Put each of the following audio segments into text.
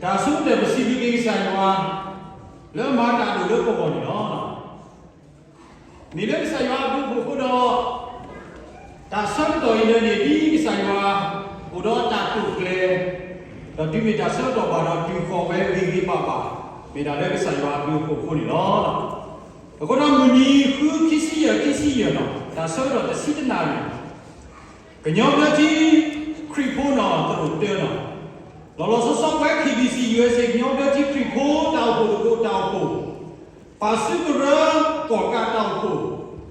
တၢ်ဆိကတၢၢ်ပစံးဘျုးက့ၤကစၢ်ယွၤ လၢမၤတၢ်ဒိၣ်လၢပဂီၢ်န့ၣ်လီၤ. မ့ၢ်လၢကစၢ်ယွၤအဘျုးအဖှိၣ်အဃိဒီး တၢ်ဆၢကတီၢ်အံၤန့ၣ်န့ၣ် ဒ်ကစၢ်ယွၤအိၣ်ဒီးတၢ်တိာ်ကျဲၤ, ဒီးတုၤမ့ၢ်တၢ်ဆၢကတီၢ်ဘၣ်ဒီး တုၤဃီၤဝဲဂ့ၤဂ့ၤဘၣ်ဘၣ်, မ့ၢ်ဒၣ်လၢကစၢ်ယွၤအဘျုးအဖှိၣ်အဃိန့ၣ်လီၤ. အဃိဒီးမုၢ်နံၤဃု ခံဆံယဲၢ် ခံဆံယဲၢ်န့ၣ် တၢ်ဆၢကတီၢ်တဆံတနၣ်ရံၣ် ကညီဘျၢထံခရံာ်ဖိန့ၣ် သရိာ်တၢန့ၣ်, လီၤလီၤဆီဆီပဝဲ K B C U S A ကညီဘျၢထံခရံာ်ဖိတၢ်အိၣ်ဖှိၣ်တဘိတၢ်အိၣ်ဖှိၣ်, ပာ်စုကရၢကီၣ်ကးတၢ်အိၣ်ဖှိၣ်,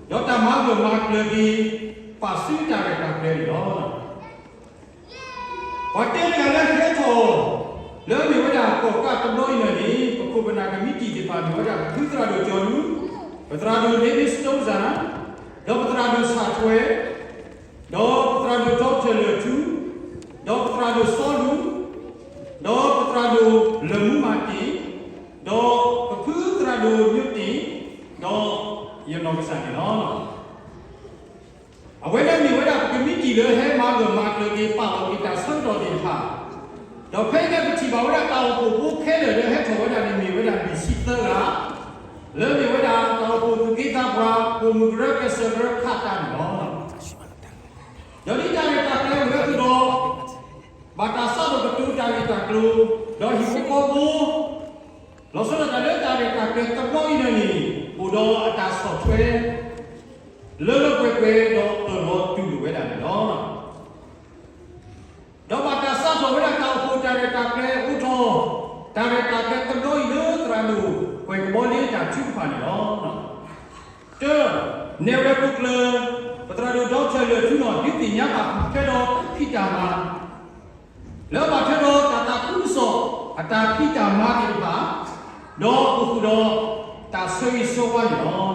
ဒီးတၢ်မၤဂၢၢ်မၤကျၢၤက့ၤ ပာ်စုတၢ်ရဲၣ်တၢ်ကျဲၤန့ၣ်လီၤ. ပှၤတဲတဂၤလၢဟဲထီၣ် လၢမ့ၢ်ဝဲဒၣ်ကီၣ်ကးတဘျီအံၤန့ၣ်န့ၣ် ပခိၣ်ပနၢ်ကမံးတံာ်သ့ၣ်တဖၣ်မ့ၢ်ဝဲဒၣ် ပဖုသရၣ်ဒိၣ်ကၠီၤလူ, ပသရၣ်ဒိၣ် David Stroza, ဒီးပသရၣ်ဒိၣ်ဆၣ်ထွဲ, ဒီးပသရၣ်ဒိၣ် Doctor လၢၢ်ထူ, ဒီးပသရၣ်ဒိၣ်စီလူ, ဒီးပသရၣ်ဒိၣ်လၢၢ်မူမၤတ့ၢ်, ဒီးပဖုသရၣ်ဒိၣ်ညိတ့ၢ်, ဒီးယနီၢ်ကစၢ်န့ၣ်လီၤ. အဝဲန့ၣ်မ့ၢ်ဝဲဒၣ်ပကမံးတံာ်လၢဟဲမၤဂၢၢ်မၤကျၢၤက့ၤ ပာ်လီၤက့ၤတၢ်ဆၢကတီၢ်သ့ၣ်တဖၣ်, ဒီးဖဲအံၤန့ၣ်ပထံၣ်ဘၣ်ဝဲဒၣ်တၢ်အိၣ်ဖှိၣ်ဖိခဲလၢာ်လၢဟဲထီၣ်ဝဲဒၣ်န့ၣ်မ့ၢ်ဝဲဒၣ်လွံၢ်ဆံသၢဂၤ, လၢမ့ၢ်ဝဲဒၣ်တၢ်အိၣ်ဖှိၣ်သူၣ်က့သးပှၢ် ပိာ်မုၣ်ကရၢ ကဲးစၢးကရၢခးတၢ်န့ၣ်လီၤ. ဒီးဒ်တၢ်ရဲၣ်တၢ်ကျဲၤဝဲအသိးဒီး ဘၣ်တၢ်စးထီၣ်ကတိၤတၢ်ဂ့ၢ်တၢ်ကျိၤ, ဒီးဟံၣ်ဖိဃီဖိ လီၤဆီဒၣ်တၢ်လၢတၢ်ရဲၣ်တၢ်ကျဲၤတဘျီအံၤန့ၣ်န့ၣ် အိၣ်ဒီးအတၢ်ဆီၣ်ထွဲ လၢလၢပှဲၤပှဲၤဒီးအၢၣ်လီၤတူၢ်လိာ်ဝဲဒၣ်န့ၣ်လီၤ. ဒီးဘၣ်တၢ်စးထီၣ်ဝဲဒၣ်တၢ်အိၣ်ဖှိၣ်တၢ်ရဲၣ်တၢ်ကျဲၤအိၣ်ထီၣ် တၢ်ရဲၣ်တၢ်ကျဲၤတဘျီအံၤလၢသရၣ်ဒိၣ်ပှဲၤကဘီလ့တၢ်ထုကဖၣ်န့ၣ်လီၤ. တၢ, နဲၣ်ရွဲၣ်ခိၣ်ကျၢၢ် ပသရၣ်ဒိၣ် Doctor လၢၢ်ထူန့ၣ် ဒုးသ့ၣ်ညါဘၣ်ထွဲဒီးတၢ်ဖံးတၢ်မၤ လၢဘၣ်ထွဲဒီးတၢ်သးခုကစီၣ် အတၢ်ဖံးတၢ်မၤသ့ၣ်တဖၣ်, ဒီးအိၣ်ဃုာ်ဒီးတၢ်ဆၢဂ့ၤဆၢဝါန့ၣ်လီ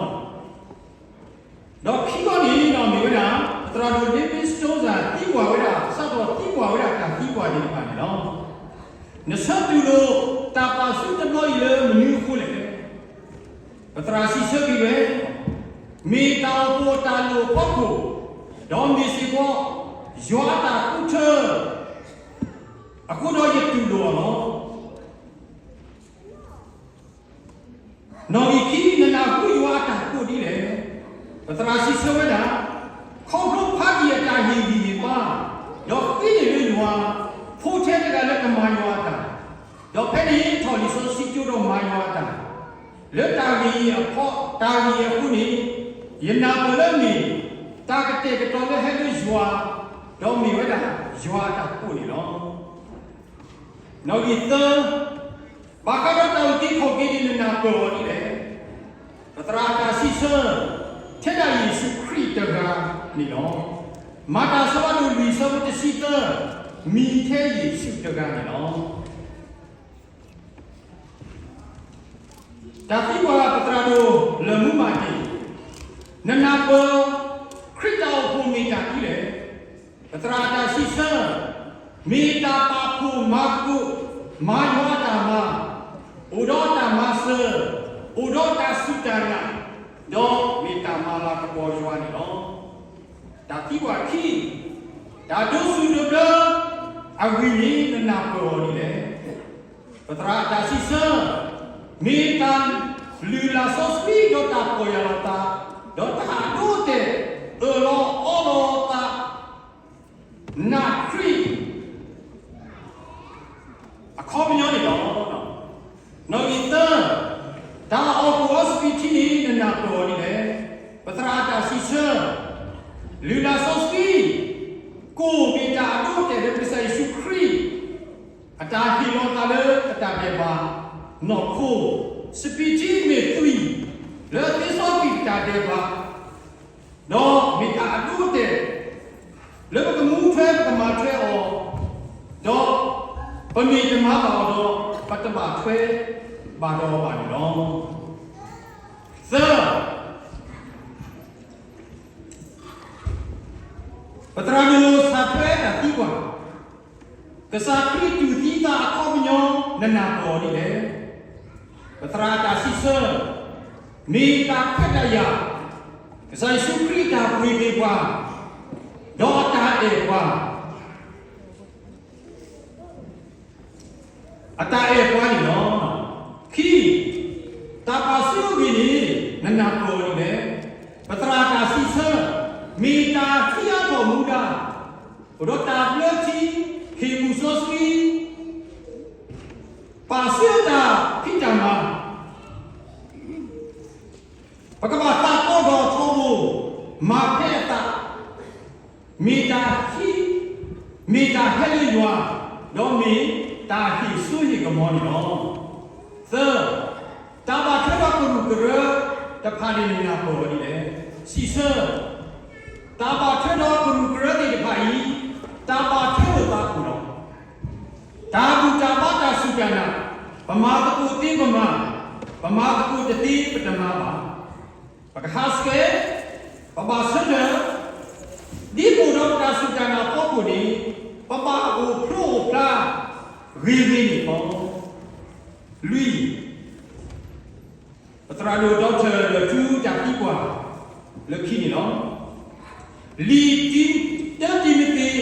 ၤ. ဒီးခံဘီန့ၣ်ဒီးမ့ၢ်ဝဲဒၣ် ပသရၣ်ဒိၣ် David Stroza သံကွၢ်ဝဲဒၣ် စးထီၣ်သံကွၢ်ဝဲဒၣ်တၢ်သံကွၢ်သ့ၣ်တဖၣ်န့ၣ်လီၤ. နဆၢတူၢ်လိာ်တၢ်ပာ်စုတဘျီအံၤလၢမနုၤအဃိလဲၣ်. ပသရၣ်စံးဆၢက့ၤဝဲ, မ့ၢ်တၢ်အိၣ်ဖှိၣ်အတၢ်လိၣ်အဖီခိၣ်, ဒီးမ့ၢ်စ့ၢ်ကီး ယွၤအတၢ်ဃုထၢ အဃိဒီးယတူၢ်လိာ်အီၤလီၤ. နီၣ်ဂံၢ်ခံ, နနၢ်ဟူယွၤအတၢ်ကိးဒ်လဲၣ်. ပသရၣ်စံးဆၢဝဲဒၣ်, ခီဖျိဖါတံၢ်အတၢ်ဟ့ၣ်ဂံၢ်ဟ့ၣ်ဘါ, ဒီးဃ့န့ၢ်လၢယွၤ, ဖိထဲတဂၤလၢကမၤယွၤအတၢ်, ဒီးဖဲန့ၣ်ထီၣ်လံာ်စီဆှံကၠိဒီးမၤယွၤအတၢ်, လၢတၢ်ဂ့ၢ်အဖီ, တၢ်ဂ့ၢ်အဃိန့ၣ်, ယနၢ်ပၢၢ်လၢမ့ၢ် တၢ်ကတဲာ်ကတီၤလၢဟဲလၢယွၤ, ဒီးမ့ၢ်ဝဲဒၣ်ယွၤအတၢ်ကိးန့ၣ်လီၤ. နီၣ်ဂံၢ်သၢ, ဘၣ်ဃးဒီးတၢ်အုၣ်က့ၤခီၣ်က့ၤန့ၣ် နနၢ်ပၢၢ်အီၤဒ်လဲၣ်. ပသရၣ်အတၢ်စံးဆၢ, ထဲဒၣ်ယ့ၣ်ၡူးခရံာ်တဂၤန့ၣ်လီၤ. မၤတၢ်အဆၢဖးဒိၣ်လွံၢ် အဆၢဖိတဆံသၢ, မံၤထဲယ့ၣ်ၡူးတဂၤန့ၣ်လီၤ. တၢ်သံကွၢ်ပသရၣ်ဒိၣ်လၢၢ်မူမၤတ့ၢ်, နနၢ်ပၢၢ် ခရံာ်တၢ်အိၣ်ဖှိၣ်မ့ၢ်တၢ်ဒ်လဲၣ်. ပသရၣ်အတၢ်စံးဆၢ, မ့ၢ်တၢ်ပာ်ဖှိၣ်မၤသကိး, မၤယွၤအတၢ်မၤ, အိၣ်ဒီးတၢ်မၤစၢၤ, အိၣ်ဒီးတၢ်စူၢ်တၢ်နာ်, ဒီးမ့ၢ်တၢ်မၤလၤကပီၤယွၤန့ၣ်လီၤ. တၢ်သံကွၢ်ခံ, တၢ်ဒိးစူၣ်ဒိးဘျၢအဂ့ၢ်န့ၣ် နနၢ်ပၢၢ်အီၤဒ်လဲၣ်. ပသရၣ်အတၢ်စံးဆၢ, မ့ၢ်တၢ်လုၢ်လၢ်စီဆှံဒီးတၢ်ပီၢ်ယၢ်လီၤသး, ဒီးတၢ်အဒိအတဲာ်အၢၣ်လီၤအီလီၤသး နာ်ခရံာ် အခီပညီန့ၣ်လီၤ. နီၣ်ဂံၢ်သၢ, တၢ်အီၣ်ကူၣ်အီစပံးထံန့ၣ် နနၢ်ပၢၢ်အီၤဒ်လဲၣ်. ပသရၣ်အတၢ်စံးဆၢ, လုၢ်လၢ်စီဆှံ ကိၣ်မ့ၢ်တၢ်အဒိအတဲာ်လၢကစၢ်ယ့ၣ်ၡူးခရံာ် အတၢ်ဟ့ၣ်လီၤသးလၢအတၢ်ဒဲးဘးနီၢ်ခိ, စပံးထံမ့ၢ်သွံၣ် လၢအသ့စီကွံာ်ပတၢ်ဒဲးဘး, ဒီးမ့ၢ်တၢ်အဒိအတဲာ် လၢပကမူထွဲပကမၤထွဲအီၤ, ဒီးပမ့ၢ်တမၤဘၣ်အီၤဒီး ပတဘၣ်ထွဲဘၣ်ဒီးအီၤဘၣ်န့ၣ်လီၤ. သၢ, ပသရၣ်ဒိၣ်ဆၣ်ထွဲတၢ်သံကွၢ်, ကစၢ်ခရံာ်တူၢ်သံသးအခီပညီ နနၢ်ပၢၢ်အီၤဒ်လဲၣ်. ပသရၣ်အတၢ်စံးဆၢ, မ့ၢ်တၢ်ခွဲးတၢ်ယာ်, ကစၢ်ယ့ၣ်ၡူးခရံာ်အတၢ်ပှ့ၤက့ၤပှၤ, ဒီးအတၢ်အဲၣ်ပှၤ သၢ, အတၢ်အဲၣ်ပှၤန့ၣ်လီၤ. ခံ, တၢ်ပာ်ဆၢအဂ့ၢ်န့ၣ် နနၢ်ပၢၢ်အီၤဒ်လဲၣ်. ပသရၣ်တၢ်စံးဆၢ မ့ၢ်တၢ်ထံအါထီၣ်မူဒါ, အိၣ်ဒီးတၢ်ဘျၢထံ, ဟ့ၣ်ကူၣ်စီဆှံ, ပာ်ဆၢတၢ်ဖံးတၢ်မၤ, ပကဘၣ်သးတီဒီးထီဘိ, မၤဖဲအသး, မ့ၢ်တၢ်ဟံး, မ့ၢ်တၢ်ဟဲလၢယွၤ, ဒီးမ့ၢ်တၢ်ဟ့ၣ်စိဟ့ၣ်ကမီၤန့ၣ်လီၤ. သၢ, တၢ်ဘၣ်ထွဲဒီးကရူၢ်ကရၢတဖၣ်န့ၣ် နနၢ်ပၢၢ်အီၤဒ်လဲၣ်. စံးဆၢ, တၢ်ဘၣ်ထွဲဒီးကရူၢ်ကရၢသ့ၣ်တဖၣ်အံၤ, တၢ်ဘၣ်ထွဲလိာ်သးအပူၤလီၤ. တၢ်ဘူၣ်တၢ်ဘါတၢ်စူၢ်တၢ်နာ်, ပမၤသကိးသ့ပမၤ, ပမၤသကိးတသ့ပတမၤဘၣ်. ပကဟးဆှဲး, ပဘၣ်ဆၢထၢၣ်, ဒ်ပအိၣ်ဒီးပတၢ်စူၢ်တၢ်နာ်အဖီခိၣ်န့ၣ်, ပဘၣ်အိၣ်ဖျိအိၣ်ဖျါဂ့ၤဂ့ၤန့ၣ်လီၤ. လွံၢ်, ပသရၣ်ဒိၣ်ဒီထၢၣ်လၢာ်ထူတၢ်သံကွၢ်လၢခံန့ၣ်လီၤ. လံာ်တၢတံၤမသ့း, ဒီး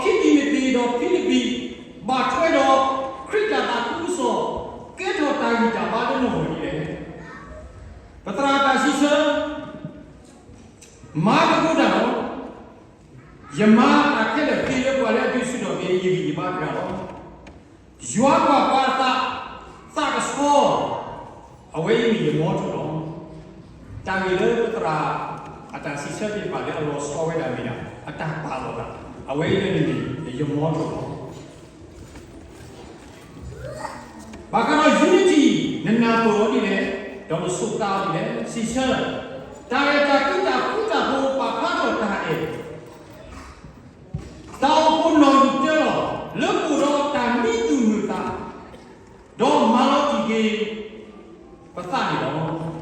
ခံတံၤမသ့း, ဒီးဖံလံးပံး, ဘၣ်ထွဲဒီးခရံာ်တၢ်သးခုကစီၣ်, ကဲထီၣ်တၢ်ဂံၢ်တၢ်ဘါလၢနဂီၢ်ဒ်လဲၣ်. ပသရၣ်တၢ်စံးဆၢ မၤသကိးတၢ်လီၤ. ယမၤတၢ်ခဲလၢာ်သ့လၢပှၤလၢအဒုးဆူၣ်ထီၣ်က့ၤယဂံၢ်ယဘါတဂၤလီၤ. ယွၤကွၢ်ပှၤအသး, သးကဆှီ, အဝဲအံၤမ့ၢ်ယမီထိၣ်လီၤ. တၢ်ဂ့ၢ်လၢပသရၣ်အတၢ်စံးဆၢသ့ၣ်တဖၣ်လၢအလီၤဆီဝဲဒၣ်မ့ၢ်ဒၣ် အတၢ်ပာ်လီၤသး, အဝဲအံၤန့ၣ်မ့ၢ်ယမီထိၣ်လီၤ. ဘၣ်ဃးဒီး unity နနၢ်ပၢၢ်အီၤဒ်လဲၣ်, ဒီးနဆိးသးအီၤဒ်လဲၣ်. စံးဆၢ, တၢ်အဲၣ်တၢ်ကွံတၢ်ဃူတၢ်ဖိးပာ်ဖျါထီၣ်တၢ်အဲၣ်, တၢ်အိၣ်ဖှိၣ်နီၣ်ဂံၢ်တၢလီၤ, လၢပအိၣ်ဒီးတၢ်မံသူၣ်မုာ်သး, ဒီးမၤလီၤတံၢ်က့ၤပသးန့ၣ်လီၤ.